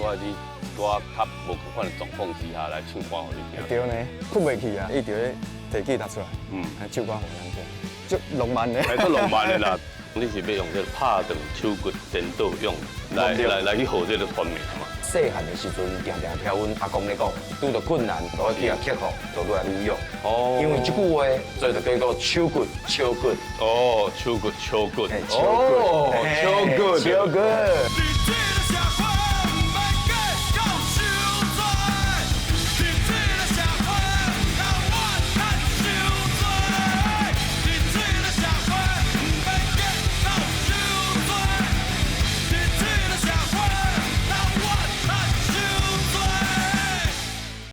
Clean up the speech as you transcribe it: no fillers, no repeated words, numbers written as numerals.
拄仔你拄仔較無仝款的狀況之下來唱歌予你聽。對呢，睏袂去啊，伊就咧提吉他出來，唱歌予咱聽，足浪漫的。係足浪漫的啦。你是欲用這個拍斷手骨顛倒勇來去號這個團名嘛？細漢的時陣，定定聽阮阿公咧講，拄著困難，都愛去共克服，就愈來愈勇。因為這句話，所以就叫做手骨手骨。哦，手骨手骨。手骨。手骨。手骨。